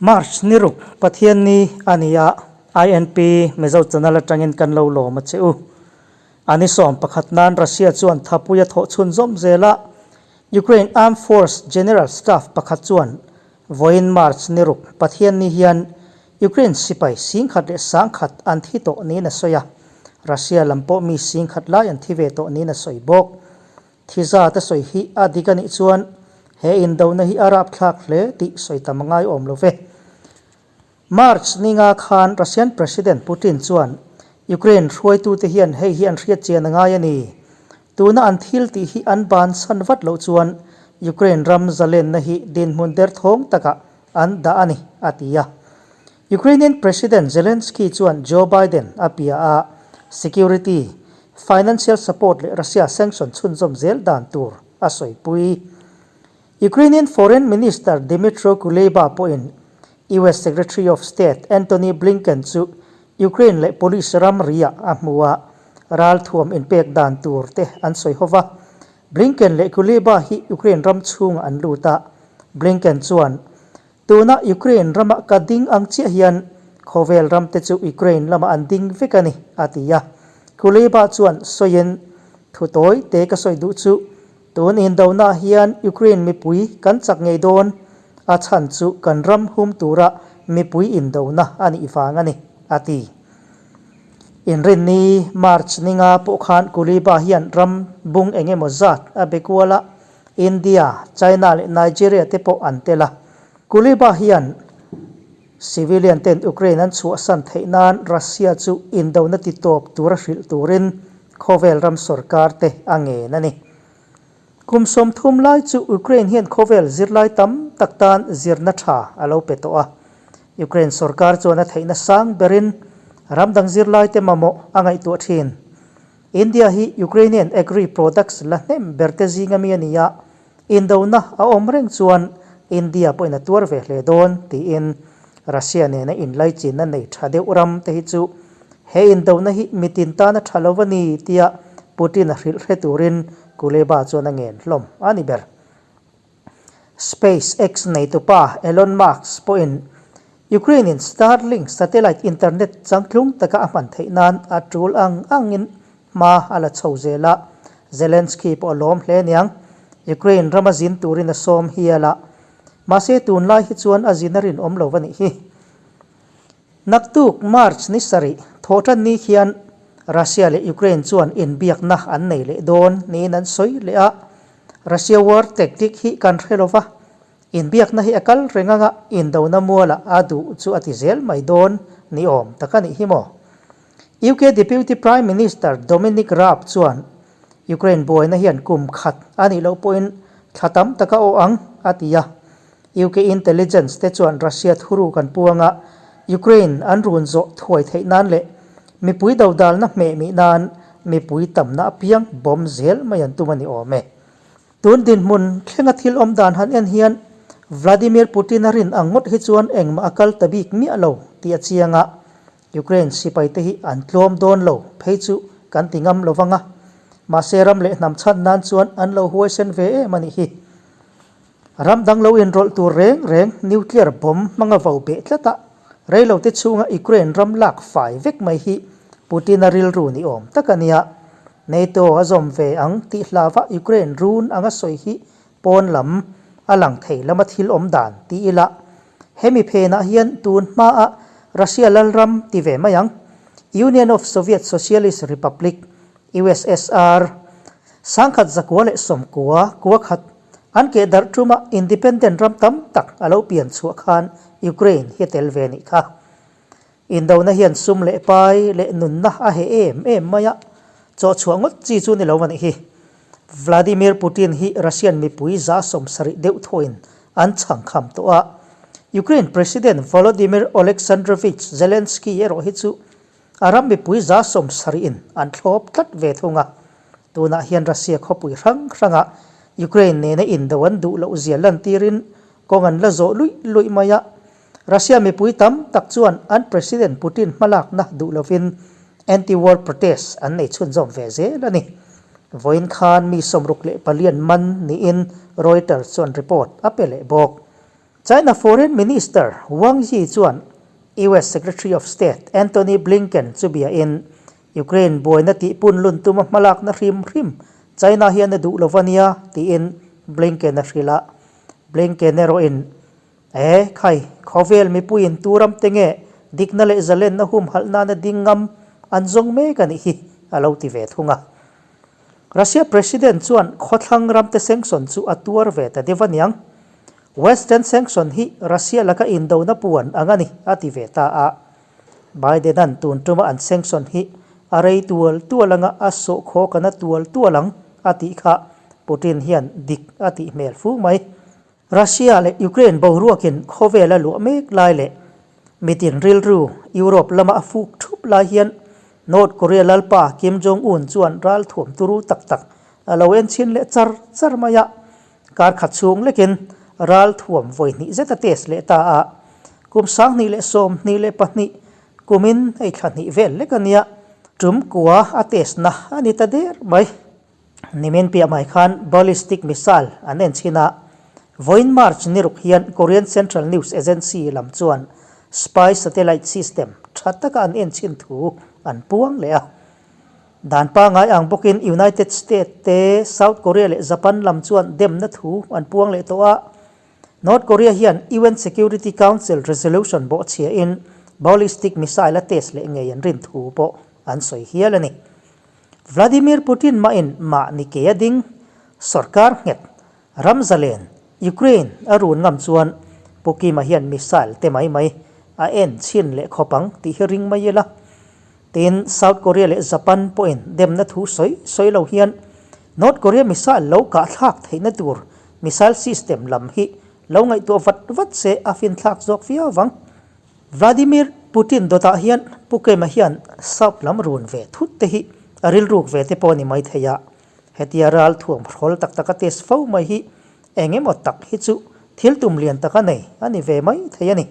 March ni ruk Pathianni a ni a, INP Mizo Channel atangin kan lo lawm a che u. A ni sawm pakhat nan Russia chuan thapui a thawh chhunzawm zel a, Ukraine Armed Force General Staff pakhat chuan vawiin March ni ruk Pathianni hian Ukraine sipai singkhat leh sangkhat an thi tawh niin a sawi a, Russia lam pawh mi singkhat lai an thi ve tawh niin a sawi bawk. Thi zat a sawi hi a dik a nih chuan he indona hi a rapthlak hle tih sawi tam a ngaiawm lo ve. March ninga khan Russian President Putin chuan Ukraine hruaitute hian hei hi an hriat chian a ngai a ni. Tuna an thil tih hi an bansan vat loh chuan Ukraine ram zalenna hi dinhmun derthawng takah an dah a ni, a ti a. Ukrainian President Zelensky chuan Joe Biden a pia a, security, financial support leh Russia sanction chhunzawm zel dan tur a sawipui. Ukrainian Foreign Minister Dmytro Kuleba pawhin US Secretary of State Antony Blinken chu Ukraine leh Polish ramriah a hmu a, ralthuam inpek dan tur te an sawi ho va. Blinken leh Kuleba hi Ukraine ram chhungah an lut a, Blinken chuan, Tuna Ukraine rama ka ding ang chiah hian khawvel ramte chu Ukraine lamah an ding vek a ni, a ti a. Kuleba chuan sawiin, Thu tawi te ka sawi duh chu, tun indona hian Ukraine mipui kan chak ngei dawn, a chhan chu kan ram hum tura mipui indona a nih vang a ni, a ti. Inrinni March ninga pawh khan Kuleba hian ram bung eng emaw zat a be kual a, India, China leh Nigeria te pawh an tel a. Kuleba hian civilian ten Ukraine an chhuahsan theih nan Russia chu indona ti tawp tura hrilh turin khawvel ram sorkar te a ngen a ni. Kum 30 lai chu Ukraine hian khawvel zirlai tam tak tan zirna tha a lo pe tawh a. Ukraine sorkar chuan a theihna sang berin ram dang zirlaite mamawh a ngaihtuah thin. India hi Ukrainian agri products la hnem berte zinga mi a ni a, indona a awm reng chuan India pawhin a tuar ve hle dawn tiin Russia nena inlaichinna nei tha deuh ram te hi chu he indona hi mitin tana tha lo a ni tia Putin a hrilh hre turin Kuleba chuan a ngen hlawm a ni ber. SpaceX neitupa Elon Musk pawhin Ukraine-in Starlink satellite internet changtlung taka a hman theih nan a tul ang angin hma a la chho zel a, Zelensky pawh a lawm hle aniang. Ukraine rama zin turin a sawm hial a, mahse tunlai hi chuan a zin a rinawm lo a nih hi. Naktuk March ni sarih thawhtan ni khian Russia leh Ukraine chuan inbiakna an nei leh dawn niin an sawi leh a, Russia war tactic hi kan hre lo va, inbiakna hi a kal reng anga indona mualah a duh chu a ti zel mai dawn ni awm tak a nih hi maw? UK Deputy Prime Minister Dominic Raab chuan Ukraine buaina hian kum khat a nih loh pawhin thla tam tak a awh ang a ti a, UK intelligence te chuan Russia thuruk an puang a, Ukraine an run zawh thuai theih nan leh mipui dodalna hmeh mih nan mipui tamna apiang bawm zel mai an tum a ni awm e. Tun dinhmun thlenga thil awm dan han en hian Vladimir Putin a rin ang ngawt hi chuan engmah a kal ta bik miah lo tih a chiang a, Ukraine sipai te hi an tlawm dawn lo phei chu kan ti ngam lo vang a, mahse ram leh hnam chhan nan chuan an lo huaisen ve em a nih hi. Ram dang lo inrawlh tur reng reng nuclear bomb hmanga vo beh tlat a, reilote chhunga Ukraine ram lak fai vek mai hi Putin-a rilru ni awm tak a nia. NATO a zawm ve ang tih hlava Ukraine run anga sawi hi pawn lam a lang thei lama thil awm dan ti ila, hemi phenah hian tun hmaa Russia lalram ti ve mai ang, Union of Soviet Socialist Republic, USSR, 1919 kua khat An keh darh ṭuma independent ram tam tak a lo pian chhuah khan Ukraine hi a tel ve nih kha. Indona hian sum leh pai leh nunna a heh em em mai a, chawhchhuah ngawt chi chu ni lo a nih hi. Vladimir Putin hi Russian mipui 70% deuh thawhin an chhang kham tawh a. Ukraine President Volodymyr Oleksandrovich Zelensky erawh hi chu a ram mipui 70% in an thlawp tlat ve thung a. Tunah hian Russia khawpui hrang hrangah Ukraine nena indo an duh loh zia lantirin kawng an la zawh luih luih mai a. Russia mipui tam tak chuan an President Putin hmalakna duh lovin anti-war protest an nei chhunzawm ve zel a ni. Vawiin khan mi 64 man niin Reuters chuan report a pe leh bawk. China Foreign Minister Wang Yi chuan US Secretary of State Antony Blinken chu biain Ukraine buaina tih punlun tuma hmalakna hrim hrim China hian a duh lo va nia tiin Blinken a hrilh a. Blinken erawhin, E khai, khawvel mipuiin tu ram te nge dikna leh zalenna humhalh nana ding ngam an zawng mek a nih hi a lo ti ve thung a. Russia President chuan khawthlang ramte sanction chu a tuar ve ta deuh a niang. Western sanction hi Russia laka indona puan ang a ni a ti ve ta a. Biden-a'n tun tuma an sanction hi a rei tual tual anga a sawh khawk a na tual tual ang a tih kha Putin hian dik a tih hmel fu mai. Russia leh Ukraine boruakin khawvel a luah mek lai leh mitin rilru Europe lama a fuk thup lai hian North Korea lalpa Kim Jong Un chuan ralthuam turu tak tak a lo en chhin leh char char mai a, kar khat chhung lekin ralthuam vawi hnih zet a test leh ta a, kum 2022 kumin hei thla hnih vel lek a nia, tum kua a test na a ni ta der mai. Nimin piah mai khan ballistic missile an en chhin a, vawiin March ni ruk hian Korean Central News Agency lam chuan spy satellite system tha taka an en chhin thu an puang leh a. Dan pangai ang bawkin United States te, South Korea leh Japan lam chuan demna thu an puang leh tawh a. North Korea hian UN Security Council resolution bawhchhiahin ballistic missile a test leh ngei an rin thu pawh an sawi hial a ni. Vladimir Putin mahin mahni ke a ding, sorkar nghet, ram zalen, Ukraine a run ngam chuan Pu Kima hian missile te mai mai a en chhin leh khawp ang tih hi ring mai ila. Tin, South Korea leh Japan pawhin demna thu sawi sawi lo hian North Korea missile lo kahthlak theihna tur missile system lam hi lo ngaihtuah vat vat se a finthlak zawk viau vang. Vladimir Putin dawtah hian Pu Kema hian South lam run ve thut te hi a rilruk ve te pawh a ni mai thei a, hetia ral thuam hrawl tak tak a test fo mai hi eng emaw tak hi chu thil tum lian tak a nei a ni ve mai thei a ni.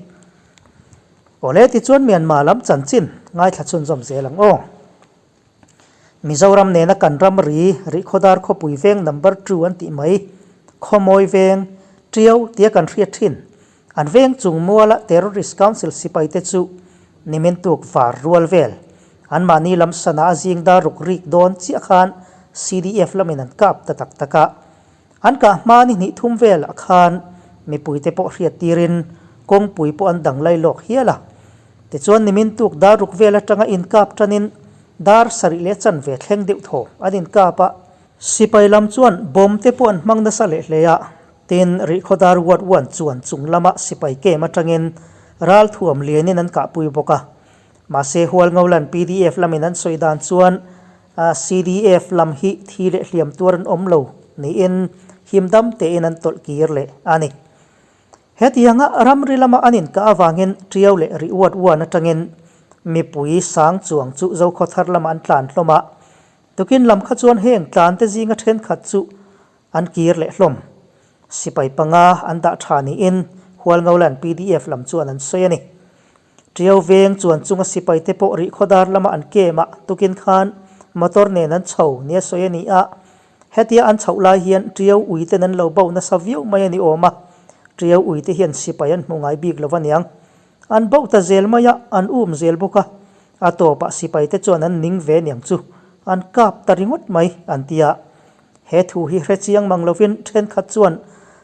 Awle tichuan Myanmar lam chanchin ngaithla chhunzawm zel ang aw. Mizoram nena kan ramri Rihkhawdar khawpui veng number two an tih mai, Khawmawi veng, Tiau tia kan hriat thin. An veng chung muala Terrorist Council sipaite chu nimin tuk var rual vel. Anmahni lam sana a zing dar ruk rik dawn chiah khan CDF lamin an kap ta tak tak a. An kah hma ni hnih thum velah khan mipuite pawh hriat tirin kawngpui pawh an dang lai lawk hial a. Tichuan nimin tuk dar ruk vel atanga inkap tanin dar sarih leh chanve thleng deuh thaw an inkap a. Sipai lam chuan bomb te pawh an hmang nasa leh hle a, tin Rihkhawdar Ward One chuan chung lama sipai camp atangin ral thuam lianin an kahpui bawk a. Mahse Hualngolan pdf lamin an sawi dan chuan CDF lam hi thi leh hliam tuar an awm lo niin him dam tein an tawlh kir leh a ni. Hetianga ramri lama an inkah avangin Tiau leh Rih Uat Uan atangin mipui sang chuang chu Zokhawthar lamah an tlan hlawm a, tukin lam kha chuan heng tlante zinga thenkhat chu an kir leh hlawm. Sipai panga an dah tha niin Hualngolan pdf lam chuan an sawi a ni. Tiau veng chuan chunga sipaite pawh Rihkhawdar lama an kem a, tukin khan motor nen an chho nia sawi a ni a. Hetia an chhoh lai hian Tiau uiten an lo bo nasa viau mai a ni awm a, Tiau uite hian sipai an hmu ngai bik lo aniang. An bo ta zel mai a, an um zel bawk a, a tawpah sipaite chuan an ning ve aniang chu, an kap ta ringawt mai an ti a. He thu hi hre chiang mang lovin thenkhat chuan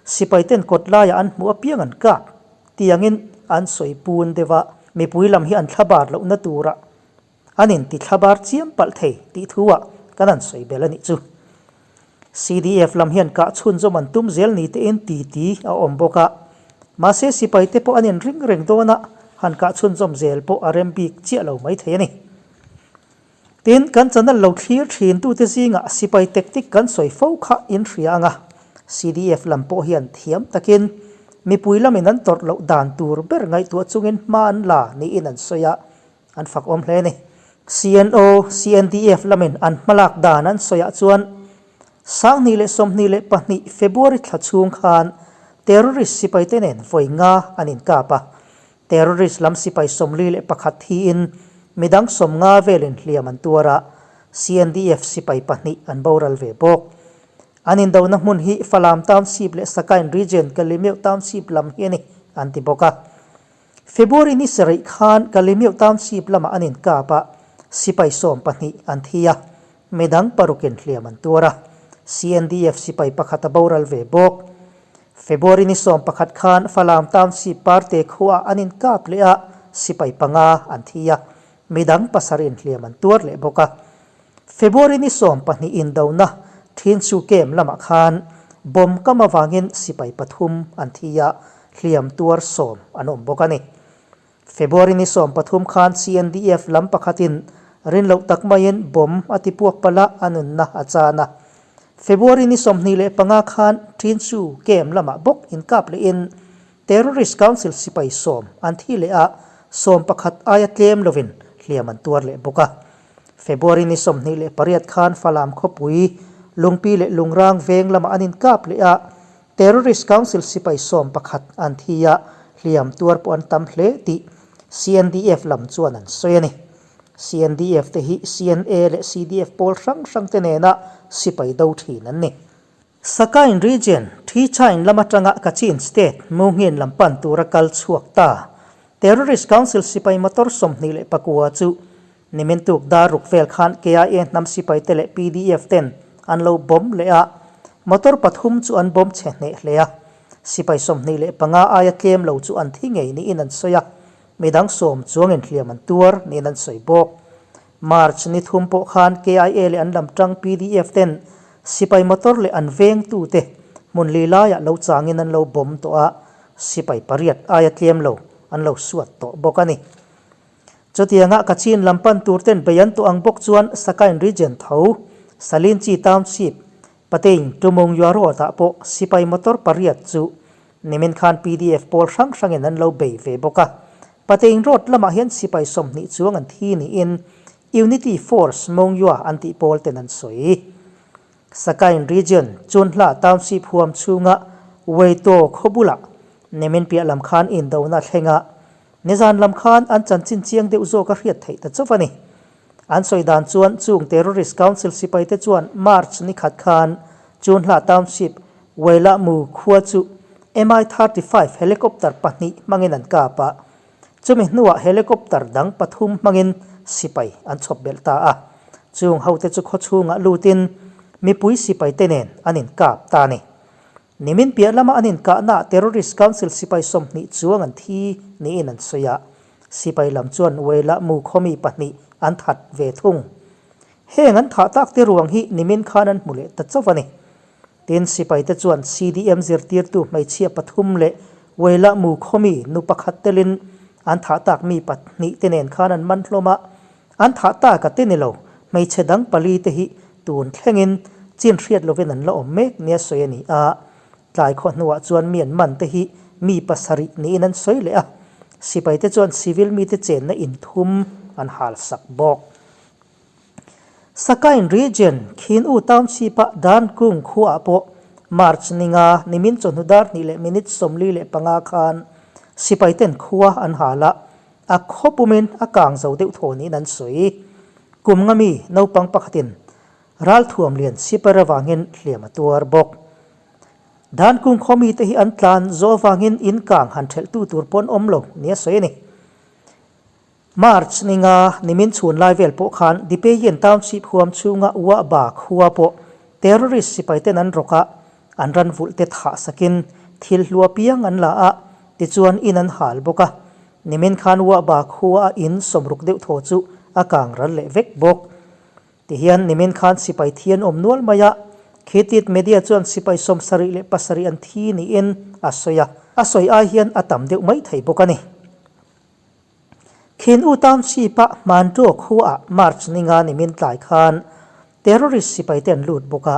sipaiten kawt laiah an hmuh apiang an kap. Tiangin an sawi pun deuh a, mipui lam hi an thlabar lohna turah an inti thlabar chiam palh thei tih thu-ah kan han sawi belh a nih chu. CDF lam hian kah chhunzawm an tum zel ni tein titi a awm bawk a, mahse sipaite pawh an inring reng dawn a, han kah chhunzawm zel pawh a rem bik chiah lo mai thei a ni. Tin, kan channel lo thlir thintute zingah sipai tactic kan sawi fo kha in hria ang a, CDF lam pawh hian thiam takin mipui lamin an tawrh loh dan tur ber ngaihtuah chungin hma an la niin an sawi a, an fak awm hle a ni. CNO, CNDF lamin an hmalak dan an sawiah chuan 2022 February thla chhung khan terrorist sipaite nen vawi nga an inkap a, Terrorist lam sipai 41 thiin midang 50 velin hliam an tuar a, CNDF sipai pahnih an boral ve bawk. An indona hmun hi Falam Township leh Sakain Region Kalimeuh Township lam hi a ni an ti bawk a. February ni sarih khan Kalemyo Township lamah an inkap a, sipai 12 an thi a, midang parukin hliam an tuar a, CNDF sipai pakhat a boral ve bawk. February ni 11 khan Falam Township Parte khuaah an inkap leh a, sipai panga an thi a, midang pasarih in hliam an tuar leh bawk a. February ni 12 indona Thinsu Camp lamah khan bomb kam avangin sipai pathum an thi a, hliam tuar 10 an awm bawk a ni. February ni 13 khan CNDF lam pakhatin rinloh tak maiin bomb a ti puak palh a, a nunna a chan a. February ni 25 khan Thinsu Camp lamah bawk inkap lehin Terrorist Council sipai 10 an thi leh a, 11 aia tlem lovin hliam an tuar leh bawk a. February ni 28 khan Falam khawpui, Lungpi leh Lungrang veng lamah an inkap leh a, Terrorist Council sipai 11 an thi a, hliam tuar pawh an tam hle tih CNDF lam chuan an sawi a ni. CNDF te hi CNA leh CDF pawl hrang hrang te nena sipai do thin an ni. Sakain Region, Thichain lam atanga Kachin State, Mungin lam pan tura kal chhuak ta. Terrorist Council sipai motor 29 chu nimin tuk dar ruk vel khan KIA hnam sipai te leh PDF ten an lo bomb leh a, motor pathum chu an bomb chhe hneh hle a. Sipai 25 aia tlem lo chu an thi ngei niin an sawi a, midang 10 chuangin hliam an tuar niin an sawi bawk. March ni thum pawh khan KIA leh an lam tang PDF ten sipai motor leh an vengtute hmun li laiah lo changin an lo bomb tawh a, sipai pariat aia tlem lo an lo suat tawh bawk a ni. Chutianga Kachin lam pan tur ten bei an tawh ang bawk chuan Sakain Region tho, Salinchi Township, Patein Tumung Yua Road ah pawh sipai motor pariat chu nimin khan PDF pawl hrang hrangin an lo bei ve bawk a. Patein Road lamah hian sipai 20 chuang an thi niin Unity Force Mong Yua an tih pawl ten an sawi. Sakain Region, Chunhla Township huam chhunga Weito khaw bulah nimin piah lam khan indona thlenga nizan lam khan an chanchin chiang deuh zawk a hriat theih ta chauh a ni. An sawi dan chuan chung Terrorist Council sipai te chuan March ni khat khan Chunhla Township, Weila Mu khua chu Mi-35 helicopter pahnih hmangin an kap a, chumi hnuah helicopter dang pathum hmangin sipai an chhawp belh ta a. Chung hote chu khaw chhungah lutin mipui sipai te nen an inkap ta a ni. Nimin piah lama an inkahnaah Terrorist Council sipai 20 chuang an thi niin an sawi a. Sipai lam chuan Weila mu khawmi pahnih an that ve thung. Heng an thah tak te ruang hi nimin khan an hmu leh ta chauh a ni. Tin, sipai te chuan CDM zirtirtu hmeichhia pathum leh Weila mu khawmi nu pakhat telin an thah tak mi pahnih te nen khan an man hlawm a. An thah tak a te ni lo, hmeichhe dang pali te hi tun thlengin chin hriat lovin an la awm mek nia sawi a ni a. Tlai khaw hnuah chuan mi an man te hi mi pasarih niin an sawi leh a, sipai te chuan civil mite chenna inthum an hal sak bawk. Sakain Region, Khin U Township-a Dan Kung khuaah pawh March ninga nimin chawhnu dar hnih leh minute 45 khan sipai ten khua an hal a, a khaw pumin a kang zo deuh thaw niin an sawi. Kum nga mi naupang pakhatin Ralthuam lian siper avangin hliam a tuar bawk. Dan kung khaw mite hi an tlan zawh avangin in kang han thelh tu tur pawh an awm lo nia sawi a ni. March ninga nimin chhun lai vel pawh khan Dipeyin Township huam chhunga Wahba khua pawh terrorist sipai ten an rawk a, an ran vulh te thah sakin thil hlua piang an la a, tichuan in an hal bawk a. Nimin khan Wahba khua a in 60 deuh thaw chu a kang ral leh vek bawk. Tihian nimin khan sipai thi an awm nual mai a, Khitit media chuan sipai 77 an thi niin a sawi a, a sawi ai hian a tam deuh mai thei bawk a ni. Khin U Township-a Hmanṭaw khuaah March ninga nimin tlai khan terrorist sipai te an lut bawk a,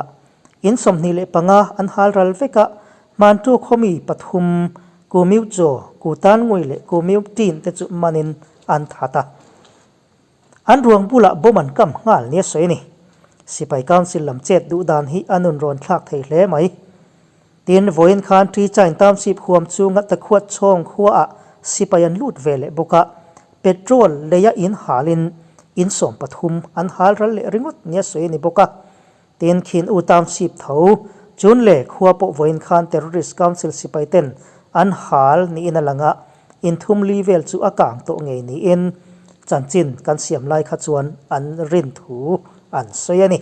in 25 an hal ral vek a, Hmanṭaw khawmi pathum Ku Miu Chaw, Ku Tan Ngui leh Ku Miu Tin te chu manin an that a. An ruang bulah bomb an kam nghal nia sawi a ni. Sipai Council lam chet duh dan hi a nun rawn thlak thei hle mai. Tin, vawiin khan Trichain Township huam chunga Takhuat chhawng khuaah sipai an lut ve leh bawk a, petrol leia in halin in 13 an hal ral leh ringawt nia sawi a ni bawk a. Tin, Khin U Township tho chun leh khua pawh vawiin khan Terrorist Council sipai ten an hal niin a lang a, inthum li vel chu a kang tawh ngei niin chanchin kan siam lai kha chuan an rin thu an sawi a ni.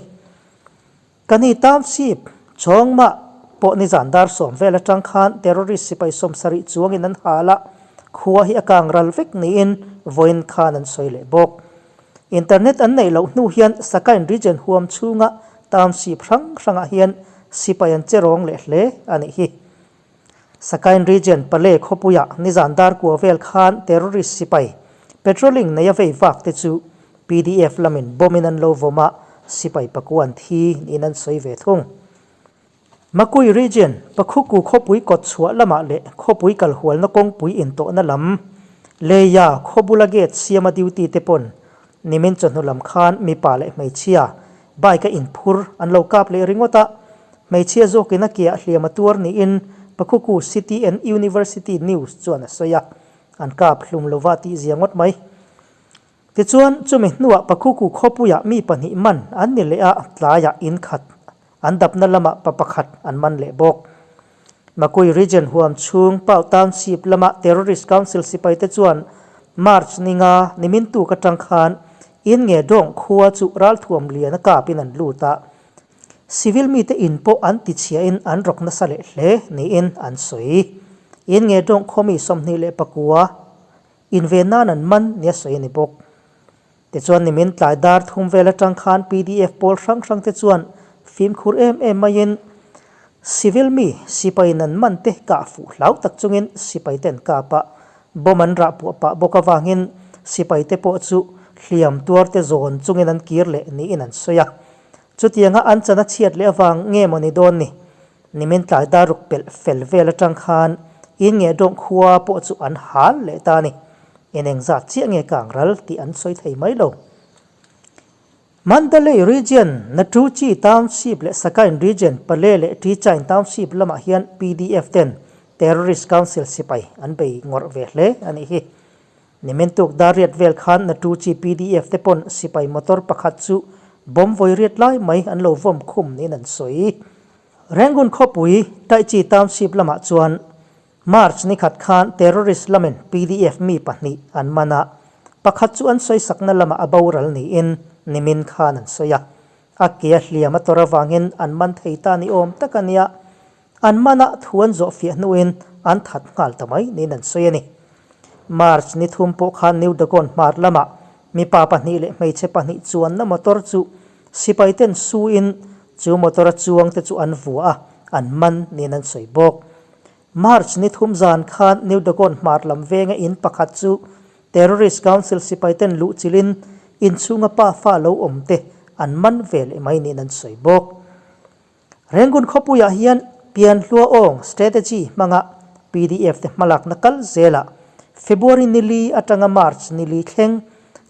Kani township chhawngmah pawh nizan dar sawm vel atang khan terrorist sipai sawmsarih chuangin an hal a, khua hi a kang ral vek niin vawiin khan an sawi leh bawk. Internet an neih loh hnu hian Sakain region huam chhunga township hrang hrangah hian sipai an che rawng leh hle a nih hi. Sakain region Pale khawpuiah nizan dar kua vel khan terrorist sipai patrolling neia vei vak te chu PDF lamin bomb in an lo vawm a, sipai pakua an thi niin an sawi ve thung. Makui region Pakhuku khawpui kawt chhuah lamah leh khawpui kalhualna kawngpui intawhna lam Leia khawbula gate siama duty te pawn nimin chawhnu lam khan mipa leh hmeichhia bike a inphur an lo kap leh ringawt a, hmeichhia zawkin a keah hliam a tuar niin Pakhuku City and University News chuan a sawi a, an kap hlum lova tih zia ngawt mai. Tichuan, chumi hnuah Pakhuku khawpuiah mi pahnih man an ni leh a, tlaiah in khat an dapna lamah pa pakhat an man leh bawk. Makui Region huam chhung Pau Township lama Terrorist Council sipaite chuan March ninga nimin tuk atang khan in nge dawng khua chu ralthuam lian a kapin an lut a, civil mite in pawh an tichhiahin an rawk nasa leh hle niin an sawi. In nge dawng khaw mi 21 Inve nan an man nia sawi a ni bawk. Tichuan nimin tlai dar thum vel atang khan pdf pawl hrang hrang te chuan fimkhur em em maiin civil mi sipai in an man te kah fuh hlau tak chungin sipai te an kap a, bomb an rah puah pah bawk avangin sipai te pawh chu hliam tuar te zawn chungin an kir leh niin an sawi a. Chutianga an chan a chhiat leh avang nge maw ni dawn ni? Nimin tlai dar ruk pelh fel vel atang khan in nge dawng khua pawh chu an hal leh ta a ni. En engzat chiah nge kang ral tih an sawi thei mai lo. Mandalay Region, Natruchi Township leh Sakain Region, Pale leh Ṭichain Township lamah hian PDF ten Terrorist Council sipai an bei ngawrh ve hle a nih hi. Nimin tuk dar riat vel khan Natruchi PDF te pawn sipai motor pakhat chu bomb vawi riat lai mai an lo vawm khum niin an sawi. Rangoon khawpui Taichi Township lamah chuan March ni khat khan terrorist lamin PDF mi pahnih an man a, pakhat chu an sawisakna lamah a boral niin nimin khan an sawi a. A ke a hliam a tawrh avangin an man thei ta ni awm tak a nia. An mana thu an zawh fiah hnuin an that nghal ta mai niin an sawi a ni. March ni thum pawh khan New Dagon hmar lamah mipa pahnih leh hmeichhe pahnih chuanna motor chu sipai ten suin chu motor a chuang te chu an vua a, an man niin an sawi bawk. March ni thum zan khan New Dagon hmar lam venga in pakhat chu Terrorist Council sipai ten luh chilhin inchhunga pa fa lo awm te an man ve leh mai niin an sawi bawk. Rangoon khawpuiah hian Pianhlua awng strategy hmanga pdf te hmalakna kal zelah February ni li atanga March ni li thleng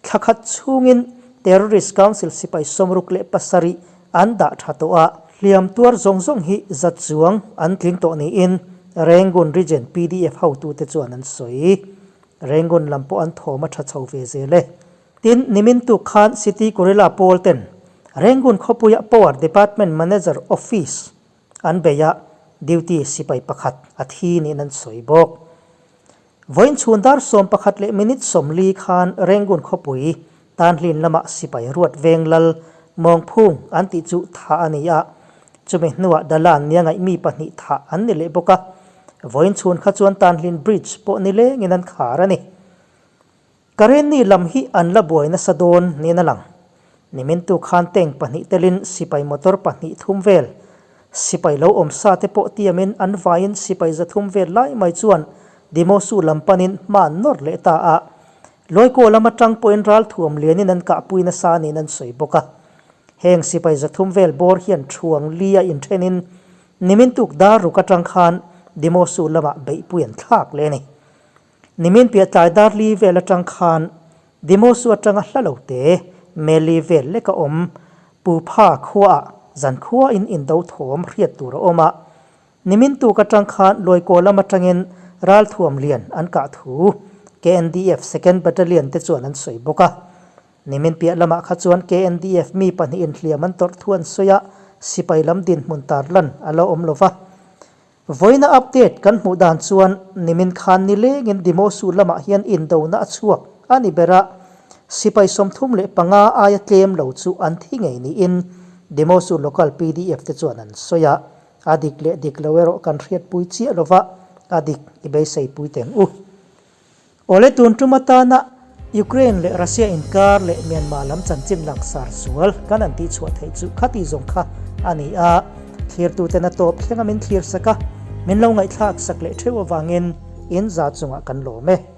thla khat chhungin Terrorist Council sipai 67 an dah tha tawh a, hliam tuar zawng zawng hi za chuang an tling tawh niin Rangoon Region pdf hotute chuan an sawi. Rangoon lam pawh an thawm a tha chho ve zel e. Tin, nimin tuk khan City Gorilla pawl ten Rangoon khawpuia Power Department Manager Office an bei a, duty sipai pakhat a thi niin an sawi bawk. Vawiin chhun dar 11 leh minute 40 khan Rangoon khawpui Tanhlin lamah sipai ruat veng lal Mawngphung an tih chu thah a ni a, chumi hnuah Dalan nia ngaih mi pahnih thah an ni leh bawk a, vawiin chhun kha chuan Tanhlin Bridge pawh nilengin an khar a ni. Karenni lam hi an la buai nasa dawn niin a lang. Nimin tu khan tank pahnih telin sipai motor pahnih thum vel, sipai lo awm sa te pawh tiamin an vaiin sipai zathum vel lai mai chuan Dimosu lam panin hma an nawr leh ta a. Lawikaw lam atang pawhin ralthuam lianin an kahpui nasa niin an sawi bawk a. Heng sipai zathum vel bawr hian thuang li a inthenin nimin tuk dar ruk atang khan Dimosu lamah beihpui an thlak leh a ni. Nimin piah tlai dar li vel atang khan Dimosu atanga hla lo te Meli vel lek a awm Pupha khuaah zankhuain indo thawm hriat tur a awm a. Nimin tuk atang khan Lawikaw lam atangin ralthuam lian an kah thu KNDF Second Battalion te chuan an sawi bawk a. Nimin piah lamah kha chuan KNDF mi pahnihin hliam an tawrh thu an sawi a, sipai lam dinhmun tarlan a la awm lo va. Vawiina update kan hmuh dan chuan nimin khan nilengin Dimosu lamah hian indona a chhuak a ni ber a, sipai 35 aia tlem lo chu an thi ngei niin Dimosu local pdf te chuan an sawi a, a dik leh dik lo erawh kan hriatpui chiah lova a dik i beiseipui teng u. Awle tun tum atana Ukraine leh Russia inkar leh Myanmar lam chanchin langsar zual kan an tihchhuah theih chu khati zawng kha a ni a, thlirtuten a tawp thlenga min thlir sak a, min lo ngaihthlak sak leh theuh avangin in za chungah kan lawm e.